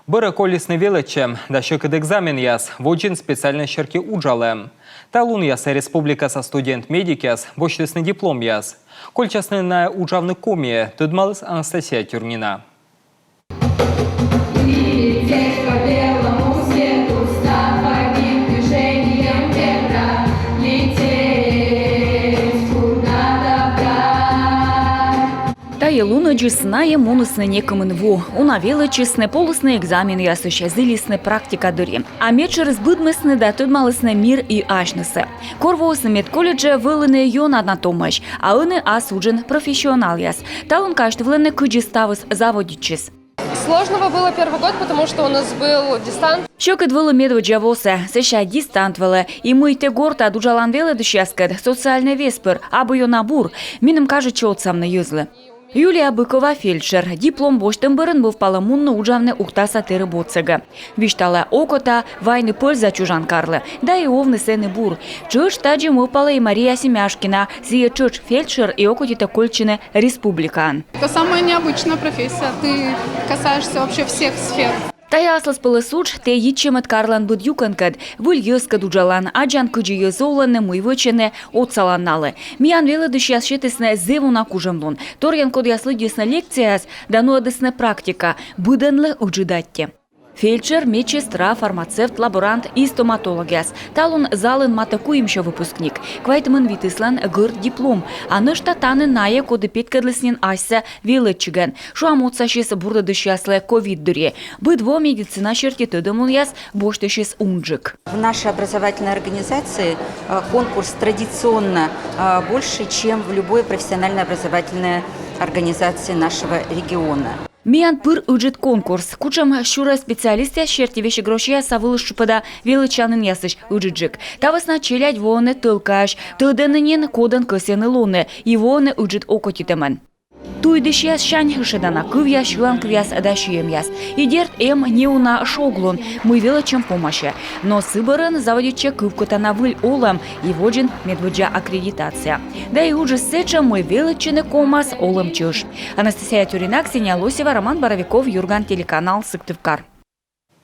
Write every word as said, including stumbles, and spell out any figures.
Бӧрӧ колисны велӧдчӧм да сьӧкыд экзаменъяс, водзын специальность серти уджалӧм. Талунъясӧ республикаса студент-медикъяс босьтісны дипломъяс. Кольччасны найӧ уджавны Комиӧ, тӧдмаліс Анастасия Тюрнина. Тайӧ лунӧдзыс найӧ мунісны некымын во. Уна велӧдчисны, полісны экзаменъясысь, зілисны практика дырйи. А медшӧрыс быдмисны да тӧдмалісны мир и асьнысӧ. Кор воисны медколледжӧ, вӧліны ёна на томӧсь, а ӧні ас уджын профессионалъяс. Талун казьтывлӧны, кыдзи ставыс заводитчис. Сложного было первый год, потому что у нас был дистант. Сьӧкыд вӧлі медводдза восӧ, сэсся дистант вӧлі, и мый тэ гортад уджалан велӧдысьяскӧд, социальнӧй вес пыр абу ёна бур. Меным кажитчӧ отсавны йӧзлы. Юлия Быкова, фельдшер. Диплом босьтӧм бӧрын мӧвпалӧ мунны уджавны Ухтаса тэрыб отсӧгӧ. Висьталӧ, окота вайны пӧльза чужан карлы, да и овны сэні бур. Тшӧтш тадзи мӧвпалӧ и Мария Семяшкина, сійӧ тшӧтш фельдшер и окотитӧ кольччыны республикаын. Это самая необычная профессия. Ты касаешься вообще всех сфер. Тайӧ аслыспӧлӧс удж, тэ йитчӧмыд карлӧн быд юкӧнкӧд, выль йӧзкӧд уджалан, аддзан, кыдзи йӧз олӧны, мый вӧчӧны, отсалан налы. Миян велӧдысьяс сетісны зэв уна кужӧмлун. Торйӧн кодъяс лыддисны лекцияяс да нуӧдісны практика, быдӧнлы ыджыд аттьӧ. Фельдшер, медсестра, фармацевт, лаборант и стоматологъяс. Талун залын матӧ куимсё выпускник. Квайтымын витыслӧн гӧрд диплом. А нӧшта тані найӧ, коді петкӧдліс нин асьсӧ велӧдчигӧн. Шуам, отсасис бурдӧдысьяслы ковид дырйи. Быд во медицина серти тӧдӧмлунъяс босьтысис унджык. В нашей образовательной организации э, конкурс традиционно э, больше, чем в любой профессиональной образовательной организации нашего региона. Миян пыр ыджыд конкурс. Кутшӧмсюрӧ специалистъяс серти, весиг Россияса вылыс тшупӧда велӧдчанінъясысь ыджыдджык. Та вӧсна челядь воӧны тӧлкаӧсь, тӧдӧны нин, кодӧн кӧсйӧны лоны, и воӧны ыджыд окотитӧмӧн. Туйдысьяссянь шедана кывъяс, сьыланкывъяс да сиӧмъяс. И дерт, эм неуна шоглун, мый велӧдчӧм помасьӧ. Но сы бӧрын заводитчӧ кывкутана выль олӧм и водзын медводдза аккредитация. Да и уджыс сэтшӧм, мый велӧдчыны ковмас олӧм чӧж. Анастасия Тюрнина, Ксения Лосева, Роман Боровиков, «Юрган» телеканал, Сыктывкар.